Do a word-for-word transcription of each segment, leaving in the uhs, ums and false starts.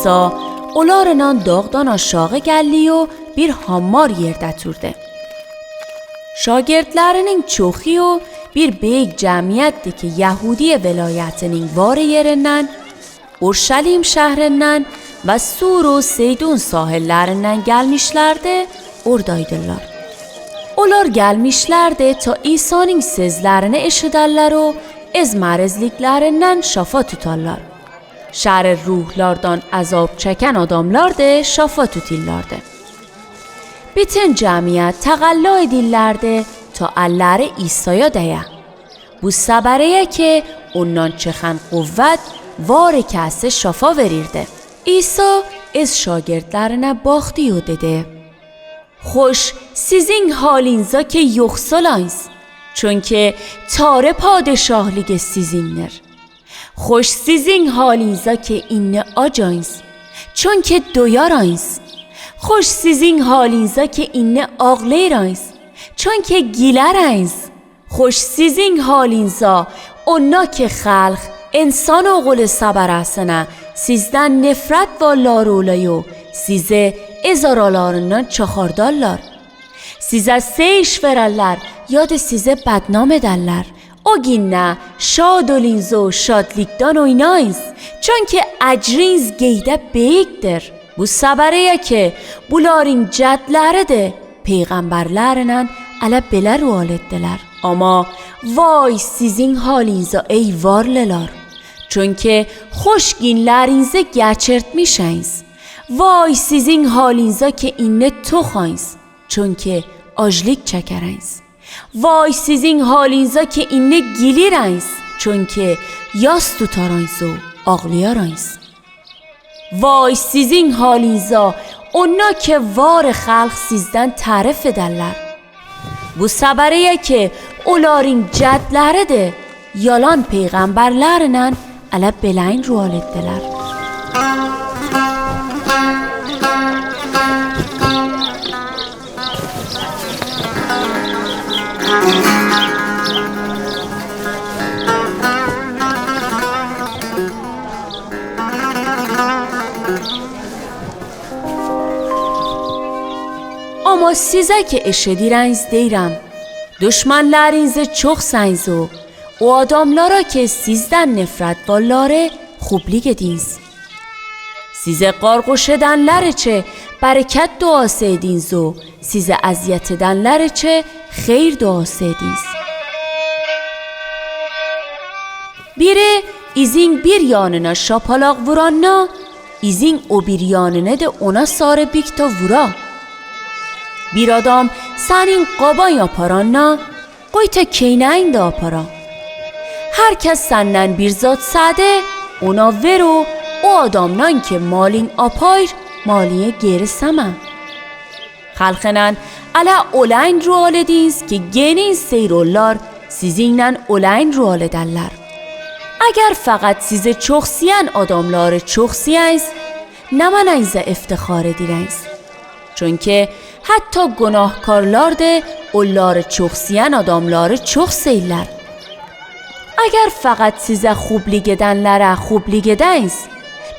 Isa olarınan dağdan aşağı gälli u bir hammar yerde turdı. Şagirtläriniñ çoxi u bir beyik jämiyet de ki Yahudiye velayetiniñ varı yerinden, Urşalim şährinden ve Sur u Seydun sahillerinden gelmişlerdi, oradaydılar. Olar gelmişlerdi ta İsaniñ sözlerini eşiderler u iz merezliklerinden şafa tutarlar. Şeri ruhlardan azap çeken adamlar de şafa tutillardı. Bütün jämiyet tagalla edillerdi ta elleri İsaya deya. Bu sebereyi ki ondan çıkan quwwet varı kesi şafa verirdi. İsa iz şagirtlerine baktı u dedi: Hoş siziñ haliñza ki yoxsalañs, çünki Tare padişahlıgi siziñdir. Hoş siziñ haliñza ki inni acañs, çünki doyarañs. Hoş siziñ haliñza ki inni ağlerañs, çünki gülerañs. Hoş siziñ haliñza, onda ki halq insan oğuli seberesine sizden nefret vallar olay u sizi iz aralarından çahardarlar. Size seyiş vererler ya da sizi bednam ederler. O günne şad oliñz u şadlıkdan oynañs, çünki ecriñz göyde beyikdir. Bu sebereyi ki bularıñ cedleri de peyğamberlerinen ele bile rual ettiler. Ama vay siziñ haliñza, ey varlılar! Çünki hoş günleriñzi geçirtmişeñs. Vay siziñ haliñza ki inni toqañs, çünki aclık çekereñs. Vay siziñ haliñza ki inni gülireñs, çünki yas tutarañs u ağlayarañs. Vay siziñ haliñza, onda ki varı halq sizden tarif ederler. Bu sebereyi ki olarıñ cedleri de yalan peyğamberlerinen ele bileñ rual ettiler. Ama size ki eşidireñs deyrem, duşmanleriñzi çoqseñz u o adamlara ki sizden nefret valları hublik ediñs. Sizi qarquş edenler içi bereket duası ediñz u sizi eziyet edenler içi heyr duası ediñs. Biri iziñ bir yanına şapalaq vuranda, iziñ o bir yanını de ona sarı bikta vura. Bir adam seniñ qabañ aparanda, qoyta keyneyiñ de apara. Her kes senden bir zat sade, ona ver u o adamdan ki maliñ apayr, maliñi geri seme. Halqınan ele oleñ rual ediñs ki geniñ seyr ollar siziñnen oleñ rual ederler. Eger feqat sizi çoqsiyen adamları çoqsiyeñs, ne maneñza iftihar edireñs? Çünki hatta günahkarlar de olları çoqsiyen adamları çoqseyler. Eger feqat size hublik edenlere hublik edeñs,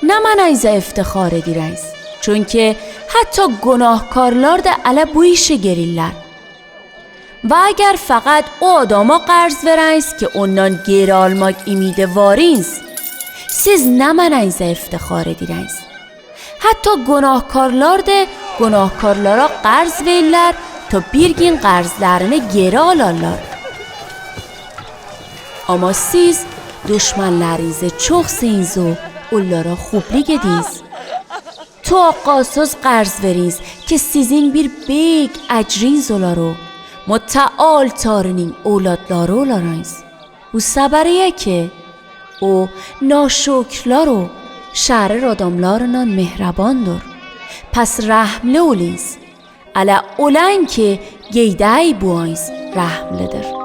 ne maneñza iftihar edireñs? Çünki hatta günahkarlar de ele bu işi geriller. Ve eger feqat o adama qarz vereñs ki ondan geri almaq ümidi variñs, siz ne maneñza iftihar edireñs? Hatta günahkarlar de günahkarlara qarz verirler, ta bir gün qarzlarını geri alarlar. Ama siz duşmanleriñzi çoqseyñz u ollara hublik ediñz. Taqasız qarz veriñz ki siziñ bir beyik ecriñz olar u mutaal Tariniñ owladları olareñs. Bu sebereyi ki o nashükrlar u şerir adamlarınan mehribandır. Pes rahmli oliñs. Ele oleñ ki geydey buañs rahmlidir.